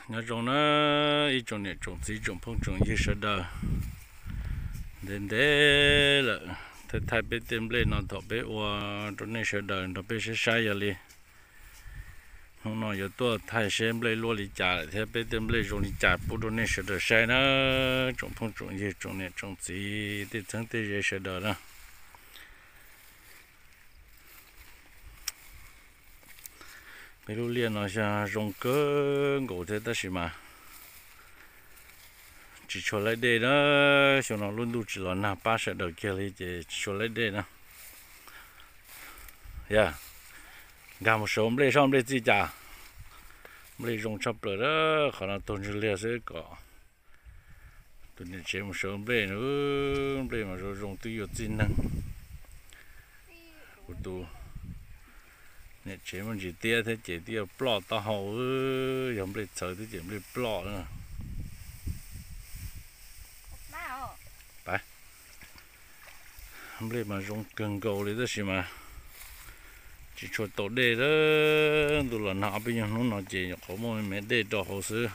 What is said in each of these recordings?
Nyob zoo na ib tsoom niam tsoom txiv tsoom phooj tsoom ywg sawv daws. Ntev ntev lawm thiaj thaij peb tej nplej no thaum peb ua rau nej sawv daws nrog peb saib saib yog li. Hnub no yuav tuaj thaij seb nplej luaj li cas lawm thiab peb tej nplej zoo li cas pub rau nej sawv daws saib na. Tsoom phooj tsoom ywg tsoom niam tsoom txiv tej txheeb tej ze sawv daws na. Peb lub liaj no xyov zoo kawg nkaus thiab tab sis mas tsis tshua laib dej na. Xyoo no lub ntuj tsis los nag pab sawv daws kiag li ces tsis tshua laib dej na. Yog nkag mus sawv nplej soj nplej txij cas. Nplej zoo tshaj plaws a. Qhov no taug ntswg liag xwb kom tus niam tsev mus sawv nplej na. Nplej mas zoo zoo twb yuav txij neeg. Kuv tus niam tsev muaj ntsis tiab thiab ces twb yuav ploj taub hau. Yog nplej txhawv thiab ces nplej ploj. Nplej mas zoo kawg nkaus li tab sis mas tsis tshua tau dej. Ntuj los nag ob peb nyuag hnub no ces nyuam qhuav muaj me me dej rau hauv xwb.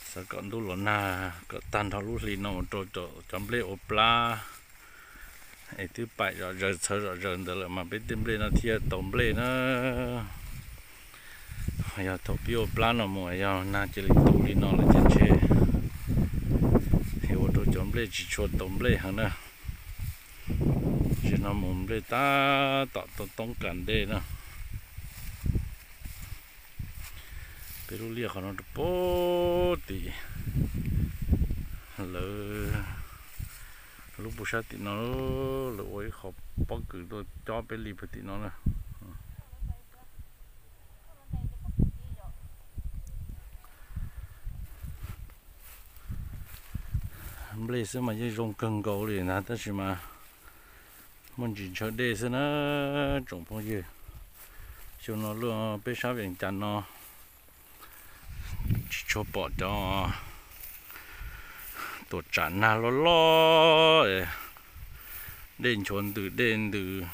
Xav kom ntuj los nag kom tag nrho lub hli no mus rau cov nplej ua plab es twb paim zom zaws txhawv zom zaws ntawd lawm mas peb tej nplej no thiaj tau nplej na. Yog thaum pib ua plab no mus yog nag cia li tu li no lawm ces ntshe ua rau cov nplej tsis tshua tau nplej heev na. Tsis no mus nplej tab tom tau toob kas ntej na. Peb lub liaj qhov no rau puag tim lawv lub puag sab tim no, lawv ua ib qho pob kws tuaj cob peb li puag tim no na. Nplej xwb mas yeej zoo kawg nkaus li na tab sis mas muaj ntsis ntshaw dej xwb na tsoom phooj ywg. Xyoo no lub peb sab Vees Cas no tsis tshua pom cov tuam tsam nag loj loj, dej nchuav ntws dej ntws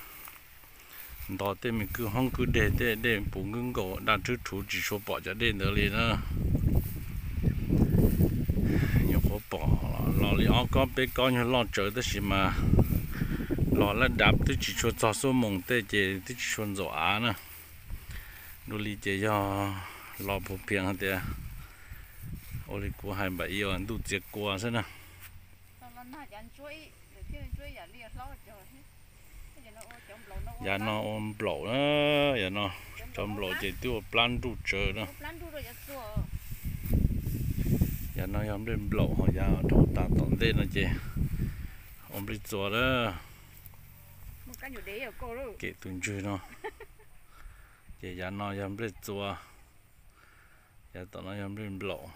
nto tej me kwj hoob kwj deg tej dej puv nkwj nkaus daj rhwb rhuv tsis tshua pom cov dej ntawd li na. Nyuam qhuav pom los li ob kob peb kob nyuag loj tsawv tab sis mas los laj dav twb tsis tshua txog xuab moos tej ces twb tsis tshua ntxaum av na. Dua li ces yog los puag phias hais tias ua li kuv hais npam ib ua ntuj txiav kua xwb na. Yav no ua nplaum na, yav no cov nplaum ces twb ua plab nruj tsawv na. Yav no yog nplej nplaum ho yav dhau tas tom ntej no ces ua nplej txua lawm. Kem tus ntswg no ces yav no yog nplej txua, yav tom no yog nplej nplaum.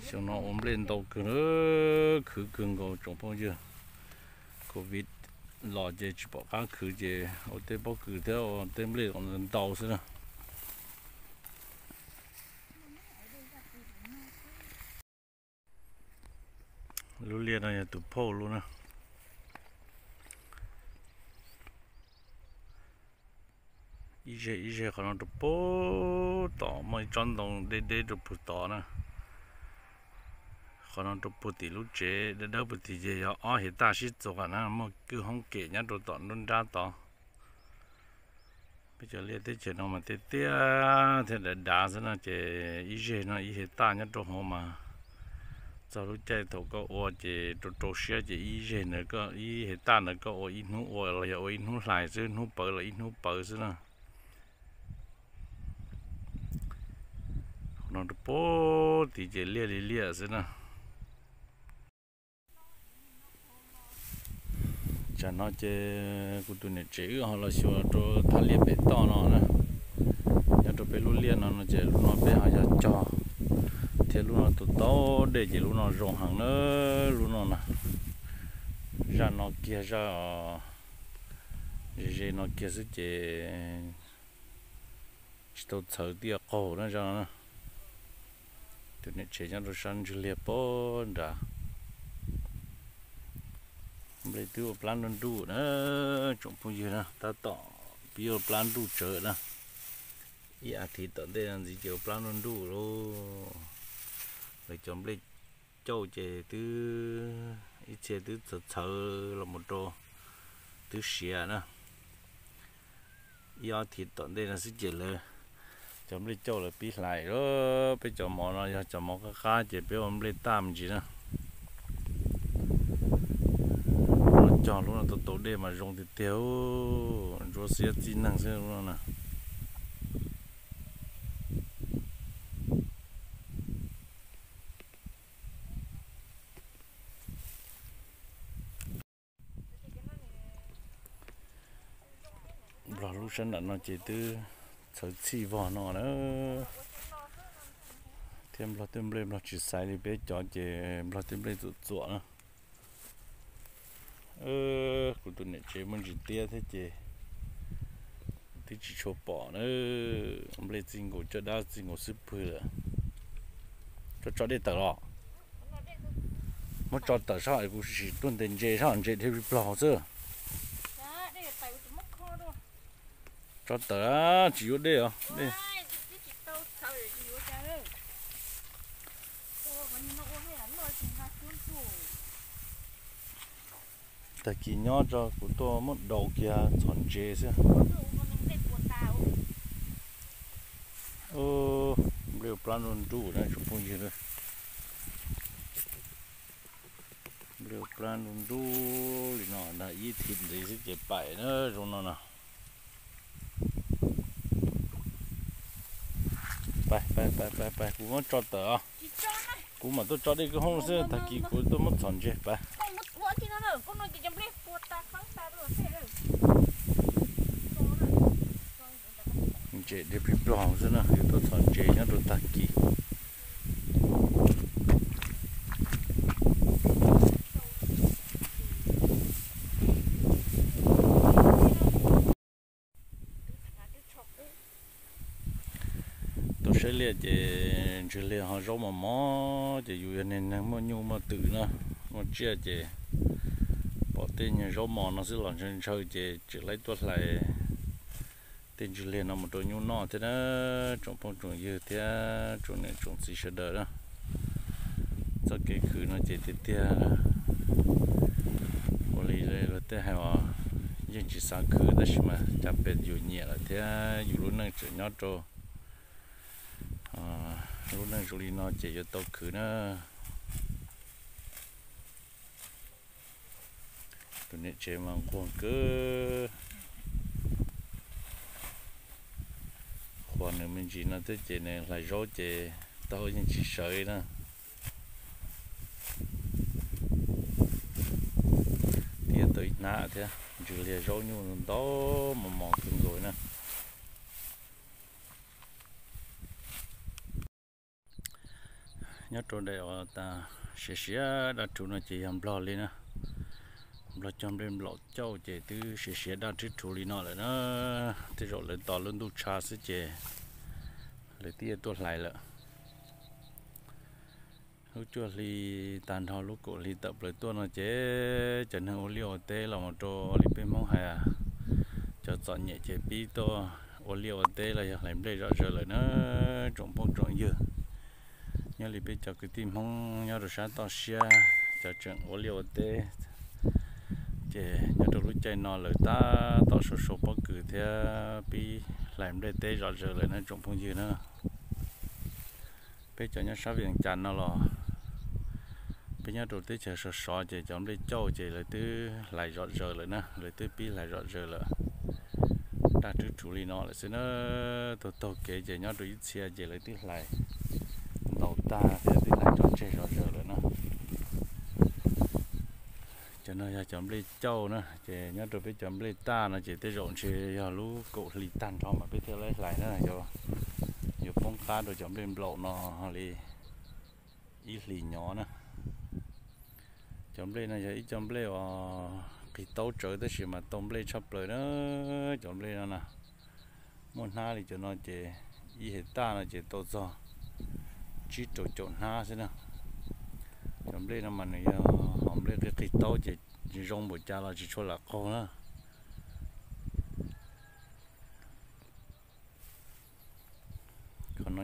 Xyoo no ua nplej ntau kawg, khwv kawg nkaus tsoom phooj ywg. Covid los ces tsis pom qab khwv ces ua tej pob kws thiab ua tej nplej ntau xwb na. Lub liaj no yog tus phauj lub na. Ib zeg ib zeg qhov no rau puag tod muaj ib tsob ntoo deb deb rau puag tod na. Qhov no rau puag tim lub tsev dawb dawb puag tim ces yog ob hiav taj sib txuas na, muaj kwj hoob kem nyob rau tom nruab nrab tod. Peb cov liaj teb chaws no mas tiaj tiaj thiab dav dav xwb no ces ib zeg no ib hiav taj nyob rau hauv mas txog lub caij thaum koj ua ces rau rau siab ces ib zeg ntawd ib hiav taj ntawd koj ua ib hnub ua los yog ua ib hnub hlais xwb, hnub pawv los ib hnub pawv xwb na. No rau puag tid ces liaj li liaj xwb na. Tsam no ces kuv tus niam tsev wb ho los xyuas rau thaj liaj pem toj no na. Nyob rau peb lub liaj no no ces lub no peb ho yog cog thiab lub no tus tau dej ces lub no zoo heev na. Lub no na, zaj no kiag zaj ze ze no kiag xwb ces tsis tau txhawv tiaj qaug na zaj no. Tus niam tsev nyob rau sab ntswg liag puag nrad. Nplej twb ua plab nruj nruj na tsoom phooj ywg na, tab tom Pib ua plab nruj tsawv na. Ib as thiv tom ntej no ntxiv ces ua plab nruj nruj lauj. Lawv cov nplej cauj ces twb ib txhia twb txhawv txhawv los mus rau twb siav na. Ib ob thiv tom ntej no xwb ces lawv cov nplej cauj lawv pib hlais. Peb cov mov no yog cov mov qab qab ces peb ua nplej taj me ntsis na. Lub no cog lub no tau tau dej mas zoo tiag tiag, ntsuab xiab txij neeg xwb lub no na. Nplog lub sab nram no ces twb txhawv txhij vog no na. Thiab nplog tej nplej nplog tsis xaiv li peb cov ces nplog tej nplej txuam txuam na. Kuv tus niam tsev muaj ntsis tiab thiab ces twb tsis tshua pom na. Nplej txij nkaus caj dab txij nkaus xwb pwg lawm. Tso tso dej tawm los. Muab tso tawm soj kuv sim tuaj ntes ntses soj ntses dhia plig plaug xwb. Tso tawm, tsis yuav dej os. Tag kis nyob tso kuv tuaj muab daus kiag txhom ntses xwb. Nplej ua plab nruj nruj na tsoom phooj ywg. Nplej ua plab nruj nruj li no ntag, ib thiv ntxiv xwb ces paim na zoo no no. Pais pais pais pais pais, kuv muab tso tawm os. Kuv mam tuaj tso dej kwj hoob xwb, tag kis kuv tuaj muab txhom ntses pais. Ntses dhia plig plaug xwb na, yuav tuaj txhom ntses nyob rau tag kis. Tau saib liaj ces ntswg liaj ho zaub mos mos ces yus yog neeg muaj nyuj muaj twm na, muaj tsiaj ces pom tej nyuag zaub mos no xwb los ntshaw ntshaw ces tseem laib tuaj hlais tej ntswg liaj no mus rau nyuj noj thiab na, tsoom phooj tsoom ywg thiab tsoom niam tsoom txiv sawv daws na. Txoj kev khwv no ces tiag tiag ua li luag tej hais os, yeej tsis xav khwv tab sis mas cas pes yus nyiam lawm thiab yus lub neej tseem nyob rau lub neej zoo li no ces yuav tau khwv na. Tus niam tsev mas nquag kawg, qhuas nws me ntsis no thiab ces nws hlais zaub ces taub hau yeej tsis sawv na. Tiaj tau ib hnab thiab, ntswg liaj zaub nyuj ntau mos mos kawg nkaus na. Nyob rau daim uas tas siav siav daj rhuv no ces yog nplog li na. Nplog cog nplej nplaum cauj ces twb siav siav daj rhwb rhuv li no lawm na. Tej zaum lawv tos lub ntuj tshav xwb ces lawv twb tuaj hlais lawm. Lub cuaj hli tag nrho lub kaum hli tawm plaws tuaj no ces cov neeg ua liaj ua teb los mus rau li peb Hmoob hais, cov txom nyem ces pib tuaj ua liaj ua teb los yog hlais nplej zom zaws lawm na. Tsoom phooj tsoom ywg, nyob li peb cov kwv tij Hmoob nyob rau sab toj siab, cov tseem ua liaj ua teb ces nyob rau lub caij no lawv tab tom sau sau pob kws thiab pib hlais nplej teb zom zaws lawm na tsoom phooj ywg na. Peb cov nyob sab Vias Cas no los peb nyob rau teb chaws sov sov ces cov nplej cauj ces lawv twb hlais zom zaws lawm na, lawv twb pib hlais zom zaws lawm. Daj rhwb rhuv li no lawm xwb na, taug taug kev ces nyob rau ib txhia ces lawv twb hlais ntaus tag thiab twb hlais tso tseg zom zaws lawm na. Cov no yog cov nplej cauj na, ces nyob rau peb cov nplej taj no ces tej zaum ntshe yog lub kaum hli tag nrho mas peb thiaj li hlais na, yuav poob qab rau cov nplej nplaum no li ib hlis nyov na. Cov nplej no yog ib co nplej uas qis taub tsawv tab sis mas tau nplej tshaj plaws na. Cov nplej no na, muaj hnab li cov no ces ib hais taj no ces tau txog tsib rau caum hnab xwb na. Cov nplej no mas nws yog hom nplej qis qis taub ces zoo npaum cas los tsis tshua lam qaug na.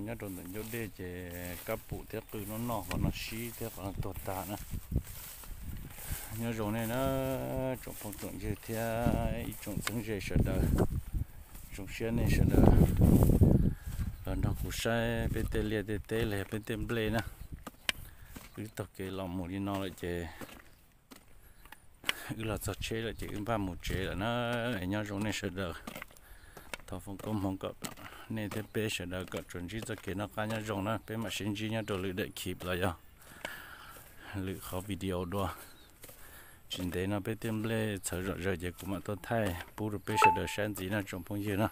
Nyob rau ntawm ncauj dej ces kab pum thiab qw noj noj qhov no sib thiab qhov no tuag tag na. Nyob zoo nej na, tsoom phooj tsoom ywg thiab ib tsoom txheeb ze sawv daws. Zoo siab nej sawv daws los nrog kuv saib peb tej liaj tej teb los yog peb tej nplej na. Wb taug kev los mus li no lawm ces wb los txog tsheb lawm ces wb npaj mus tsev lawm na. Nyob zoo nej sawv daws, thov foom koob hmoov kom nej thiab peb sawv daws kom tsuas ntsib txoj kev noj qab nyob zoo na. Peb mam sib ntsib nyob rau lwm daim clip los yog lwm qhov video dua. Tsis ntev no peb tej nplej txhawv zom zaws ces kuv mam tuaj thaij pub rau peb sawv daws saib ntxiv no tsoom phooj ywg na.